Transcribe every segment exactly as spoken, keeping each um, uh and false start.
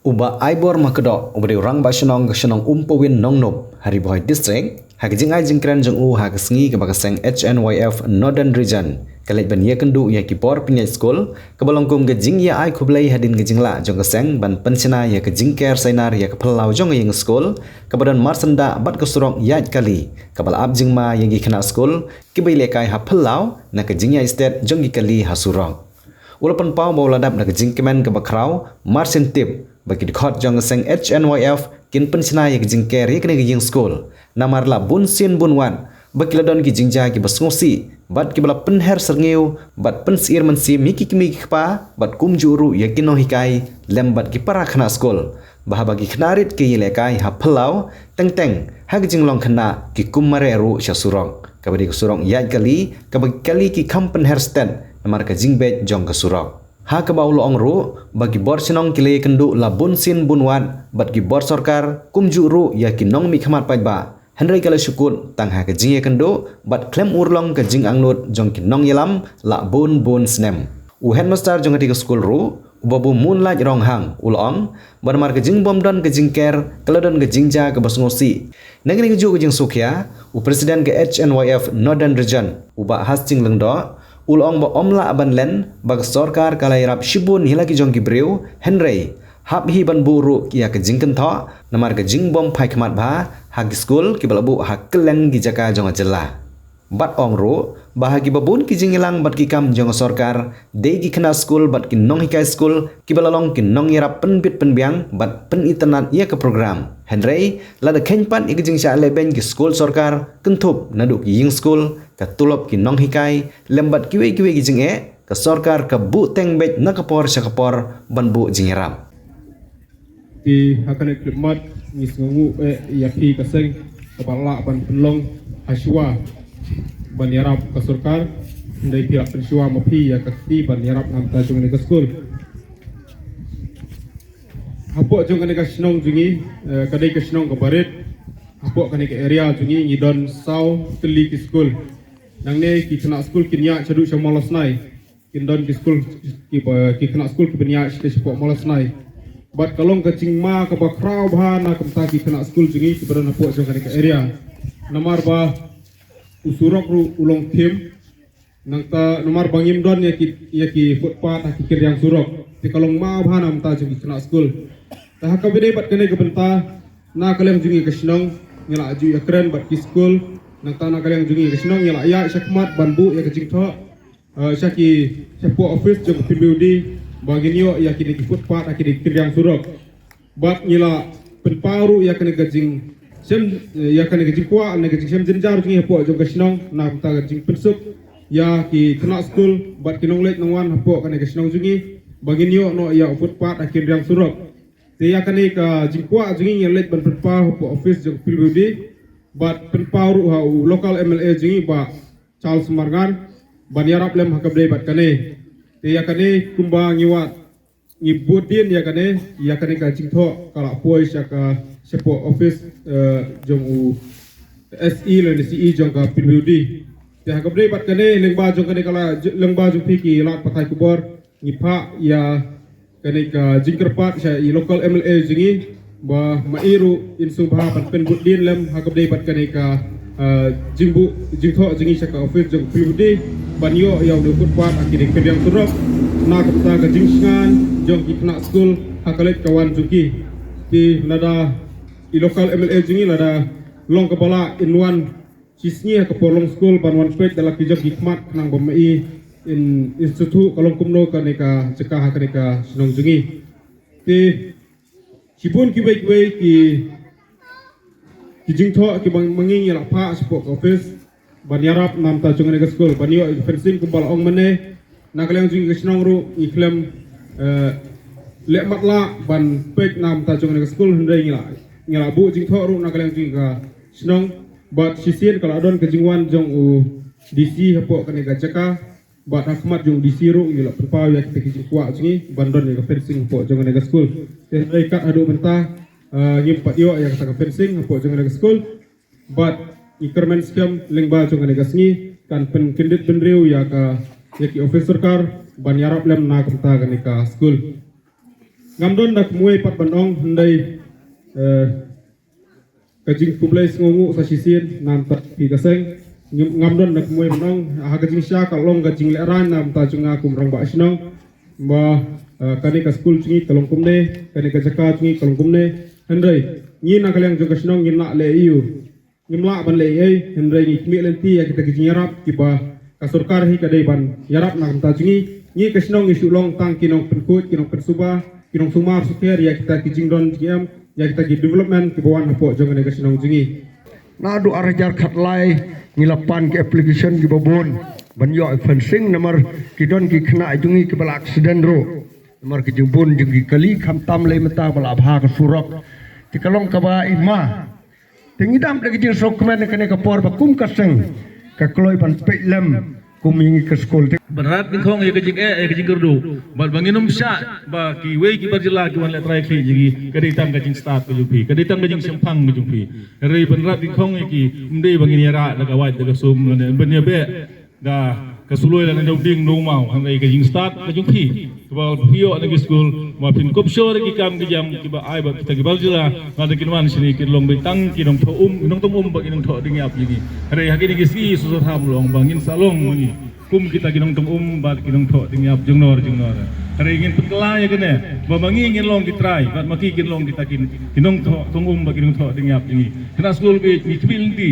U Bah Aibor Makdoh, uba dei u Rangbah Shnong ka shnong Umpawin Nongnop, ha Ri Bhoi District, ha ka jingai jingkren jong u ha ka sngi kaba ka seng H N Y F Northern Region ka leit ban ïakynduh ïa ki bor pynïaid skul, kaba long kum ka jingïa ai khublei hadien ka jinglah jong ka seng ban pynshna ïa ka jingker sainar ïa ka phyllaw jong ka ïing skul, kaba don marsyndah bad ka surok ïaid kali, kaba la ap jingma ïa ki khynnah skul kiba ïalehkai ha phyllaw na ka jingïaid stet jong ki kali ha surok. U la pynpaw ba u la dap da ka jingkmen kaba khraw marsien tip ba ki dkhot jong ka seng H N Y F kin pynshna ïa ka jingker ïa kane ka ïing skul, namar la bun sien bun wat ba ki la don ki jingjia kiba sngewsih bad kiba la pynher syrngiew bad pynsyier mynsiem ïa ki kmie ki kpa bad kumjuh ruh ïa ki nonghikai lem bad ki para khynnah skul, ba haba ki khynnah rit ki ïalehkai ha phyllaw, teng teng ha ka jinglong khynnah ki kum mareh ruh sha surok, kaba dei ka surok ïaid kali, kaba ki kali ki kham pynher stet namar ka jingbeit jong ka surok. Ha kaba u la ong ruh ba ki bor shnong ki la ïakynduh la bun sien bun wat bad ki bor sorkar kumjuh ruh ïa ki nongmihkhmat paidbah, hynrei ka la shu kut tang ha ka jingïakynduh bad khlem urlong ka jingangnud jong ki nongïalam la bun bun snem. U headmaster jong kata ka skul ruh, u Babu Moonlight Ronghang, u la ong ba namar ka jingbym don ka jingker ka la don ka jingjia kaba sngewsih. Na kane kajuh ka jingsngewkhia, u president ka H N Y F Northern Region, u Bah Hasting Lyngdoh, u la ong ba ym lah ban len ba ka sorkar ka la ïarap shibun ïa la ki jong ki briew, hynrei hap hi ban buh ruh ïa ka jingkynthoh namar ka jingbym phai khmat bha ha ki skul kiba la buh ha kylleng ki jaka jong ka jylla. Bad ong ruh ba ha kiba bun ki jingïalang bad ki kam jong ka sorkar dei ki khynnah skul bad ki nonghikai skul kiba la long ki nongïarap pynbit pynbiang bad pynitynnad ïa ka program. Hynrei lada kheiñ pat ïa ka jingshah lehbeiñ ki skul sorkar, kynthup naduh ki ïing skul, ka tulop ki nonghikai lem bad kiwei kiwei ki jingeh, ka sorkar ka buhteng beit na ka por sha ka por ban buh jingïarap. Te ha kane ka khyllipmat ngi sngewnguh eh ïa phi ka seng kaba lah ban pynlong ha shuwa ban ïarap ka sorkar, hynrei phi lah pynshuwa ma phi ïa ka kti ban ïarap na bynta jong kane ka skul. Hapoh jong kane ka shnong jong ngi, eh, ka dei ka shnong kaba rit. Hapoh kane ka area jong ngi ngi don saw tylli ki skul. Nangne ki khynnah skul kin ïaid shaduh sha Mawlasnai. Kin don ki skul ki, ki khynnah skul ki pynïaid shaduh shapoh Mawlasnai. Bad ka long ka jingma kaba khraw bha na ka bynta ki khynnah skul jong ngi kiba don hapoh jong kane ka area. Namar ba u surok ruh u long thim. Nangta namar ba ngim don ïa ki, ïa ki footpath ha ki kynriang surok. Te ka long ma bha na bynta jong ki khynnah skul. Te ha kaba ïadei bad kane ka bynta, na ka liang jong ngi ka shnong ngi la ju ïakren bad ki skul. Nangta na ka liang jong ngi ka shnong ngi la ïaid shakhmat ban buh ïa ka jingthoh, eh, sha ki, shapoh office jong ka P W D ba ngin ïoh ïa kine ki footpath ha kine ki kynriang surok. Bad ngi la pynpaw ruh ïa kane ka jingshem, ïa kane ka jingkwah, ne ka jingshem jynjar jong ngi hapoh jong ka shnong na bynta ka jingpynsuk ïa ki khynnah skul bad ki nongleit nongwan hapoh kane ka shnong jong ngi ba ngin ïoh noh ïa u footpath ha kynriang surok. Te ïa kane ka jingkwah jong ngi ngi leit ban pynpaw hapoh office jong ka P W D bad pynpaw ruh ha u local M L A jong ngi Bah Charles Marngar ban ïarap lem ha kaba ïadei bad kane. Te ïa kane kumba ngi wad ngi bud dien ïa kane, ïa kane ka jingthoh ka la poi sha ka, shapoh office, eh, jong u S E lane C E jong ka P W D. Te ha kaba ïadei bad kane lyngba jong kane ka la, lyngba jong phi ki lad pathai khubor, ngi phah ïa kane ka jingkyrpad sha i local M L A jong ngi ba ma i ruh in sngewbha ban pynbud dien lem ha kaba ïadei bad kane ka, ah, jingbuh jingthoh jong ngi sha ka office jong ka P W D ban ïoh ïa une u footpath ha kine ki kynriang surok na ka bynta ka jingshngaiñ jong ki khynnah skul ha ka leit ka wan jong ki. Te lada i local M L A jong ngi lada long kaba lah in wan shisngi ha ka por long skul ban wan peit da la ki jong ki khmat khnang ba ma i in, in sngewthuh ka long kumno kane ka jaka ha kane ka shnong jong ngi. Te shibun kiwei kiwei ki, ki jingthoh kiba ma ngi ngi la phah shapoh ka office ban ïarap na bynta jong kane ka skul ban ïoh ïa ka fencing kumba la ong mynne. Na ka liang jong ngi ka shnong ruh ngi khlem, eh, leh matlah ban peit na bynta jong kane ka skul, hynrei ngi la, ngi la buh jingthoh ruh na ka liang jong ngi ka shnong. Bad shisien ka la don ka jingwan jong u D C hapoh kane ka jaka. Bad ha khmat jong u D C ruh ngi la pynpaw ïa kita ki jingkwah jong ngi ban don ïa ka fencing hapoh jong kane ka skul. Te hynrei kat haduh mynta, ah, ngim pat ïoh ïa kata ka fencing hapoh jong kane ka skul. Bad ngi kyrmen skhem lyngba jong kane ka sngi kan pynkyndit bynriew ïa ka, ïa ki office sorkar ban ïarap lem na ka bynta kane ka skul. Ngam don da kumwei pat ban ong hynrei, eh, ka jingkhublei sngewnguh sa shisien namar phi ka seng. Ngam don da kumwei ban ong, ha ka jingshisha ka long ka jinglehrain namar jong nga kum rangbah shnong. Ba, eh, kane ka skul jong ngi ka long kumne, kane ka jaka jong ngi ka long kumne. Hynrei ngi na ka liang jong ka shnong ngin lah leh aiu? Ngim lah ban leh ei, hynrei ngi khmih lynti ïa kita ki jingïarap kiba ka sorkar hi ka dei ban ïarap na ka bynta jong ngi. Ngi ka shnong ngi shu long tang ki nongpynkhuid, ki nongpynsuba, ki nongsumar sukher ïa kita ki jingdon jingem, ïa kita ki development kiba wan hapoh jong kane ka shnong jong ngi. Naduh ar hajar khatlai ngi la pan ki application kiba bun ban ïoh fencing namar ki don ki khynnah jong ngi kiba la accident ruh. Namar ki jingbun jong ki kali khamtam lei mynta ba la bha ka surok. Te ka long kaba ima. Te ngi dap da ka jingsngewkmen kane ka por ba kum ka seng ka kloi ban peit lem kum ïa ngi ka skul. Ban rat nyngkong ïa ka jingeh, ïa ka jingkyrduh. Bad ba ngin ym shah ba kiwei ki bar jylla ki wan leh trai khlieh ïa ngi, ka dei tang ka jingstad ka jong phi, ka dei tang ka jingshemphang ka jong phi. Hynrei ban rat nyngkong ïa ki, ym dei ba ngin ïarah da ka wait da ka sum, ban ïabeh da ka suloi lane da u dieng da u maw, hynrei ka jingstad ka jong phi. Kaba phi ïoh na ki skul, ma phin kop shor ki kam ki jam kiba ai ba kita ki bar jylla, lada kin wan shane kin long beit tang ki nongthoh um, ki nongtong um bad ki nongthoh ding ïap ïa ngi. Hynrei ha kine ki sngi shu sa tham long ba ngin sa long ma ngi kum kita ki nongtong um bad ki nongthoh ding ïap jingnor jingnor. Hynrei ngin pynkylla ïa kane ba ma ngi ngin long ki trai bad ma ki kin long kita ki, ki nongthoh tong um bad ki nongthoh ding ïap ïa ngi. Kane skul beit ngi khmih lynti.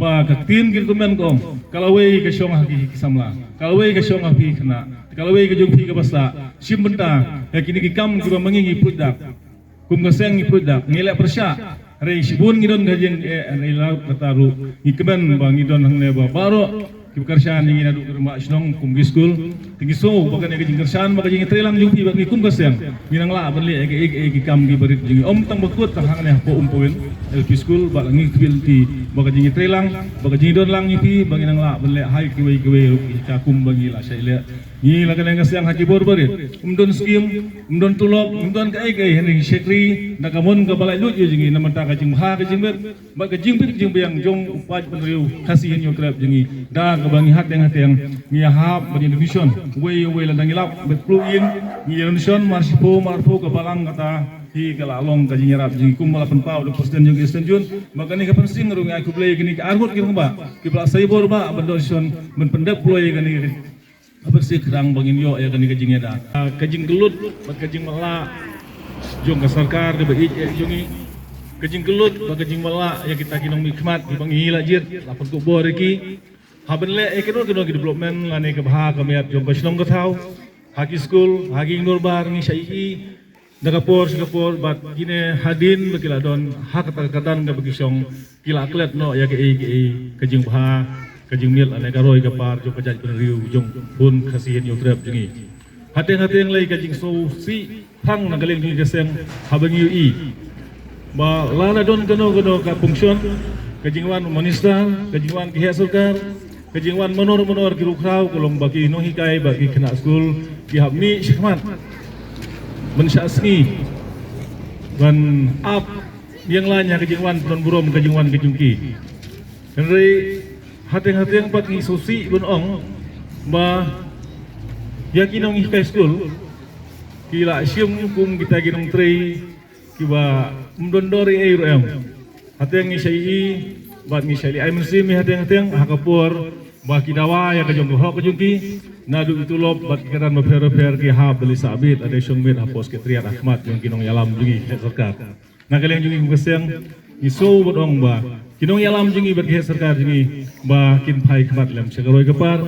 Ba ka ktien ki recommend ka ong, ka lawei ka shong ha ki, ki samla, ka lawei ka shong ha phi khynnah, ka lawei ka jong phi kaba sah. Shim bynta ïa kine ki kam kiba ma ngi ngi pyndak. Kum ka seng ngi pyndak, ngi leh pyrshah. Hynrei shibun ngi don ka jing, eh, hynrei la kata ruh ngi kmen ba ngi don hangne ba baroh kiba kyrshan ïa ngi naduh ki rangbah shnong kum ki skul. Te ngi sngew ba kane ka jingkyrshan ba ka jingïatreilang jong phi bad ngi kum ka seng, ngi nang lah ban leh ïa ki, ïa ki kam kiba rit jong ngi. Ym tang ba kut tang hangne hapoh Umpowin L P School, bad ngi khmih lynti ba ka jingïatreilang, ba ka jingdonlang jong phi ba ngi nang lah ban leh ha kiwei kiwei ruh ki jaka kum ba ngi la shait leh. Ngi la ka liang ka seng ha ki bor barit, ym don skim, ym don tulop, ym don kaei kaei, hynrei ngi shakri da ka mon kaba laitluid ïa jong ngi namar ka jingbha ka jingbit. Bad ka jingbit jingbiang jong u paid bynriew Khasi Hynñiewtrep jong ngi, da kaba ngi hateng hateng ngi ïahap ban ïa donation. Uwei uwei lada ngi lap bad phew ïing ngi ïa donation, mar shiphew mar phew ka balang kata hi ka la long ka jingïarap jong ngi kumba la pynpaw da u President jong ngi Eastern Zone. Bad kane ka pynshong ruh ngi ai khublei ïa kine ki arngut ki rangbah kiba la sa ïa bor bah ban donation ban pyndep kloi ïa kane ka Haba sih kdang ba ngin ïoh ïa kane ka jingïada. Ah, ka jingkyllut bad ka jingmatlah jong ka sorkar kaba ïeit eh jong ngi. Ka jingkyllut bad ka jingmatlah ïa kita ki nongmihkhmat kiba ngi la jied, la pynkup bor ïa ki. Haba ngi leh ïa kino kino ki development lane ka bha ka miat jong ka shnong ka thaw, ha ki skul, ha ki ïing dorbar, ngi shah ïohi da ka por sha ka por, bad kine hadien ba ki la don ha kata ka kyrdan kaba ki shong, ki la klet noh ïa kaei kaei ka jingbha ka jingmiat lane ka roi ka par jong ka jaitbynriew jong Khasi Hynñiewtrep jong ngi. Hateng hateng lei ka jingsngewsih tang na ka liang jong ngi ka seng haba ngi ïohi ba lada don kano kano ka function, ka jingwan u minister, ka jingwan ki heh sorkar, ka jingwan manor manor ki ruh khraw, ka long ba ki nonghikai bad ki khynnah skul ki hap mih shakhmat ban shah sngi ban ap ïeng laiñ ha ka jingwan pynburom ka jingwan ka jong ki. Hynrei hateng hateng pat ngi sngewsih ban ong ba ïa ki nonghikai skul ki la shim kum kita ki nongtrei kiba ym don dor ei ei ruh em. Hateng ngi shah ïohi bad ngi shah leit ai mynsiem ïa hateng hateng ha ka por ba ki dawa ïa ka jong ka hok ka jong ki, naduh ki tulop bad ki kyrdan bapher bapher ki hap ban leit sah beit, lane shong beit hapoh Secretariat ha khmat jong ki nongïalam jong ngi, heh sorkar. Na ka liang jong ngi kum ka seng ngi sngew ban ong ba ki nongïalam jong ngi bad ki heh sorkar jong ngi ba kin phai khmat lem sha ka roi ka par.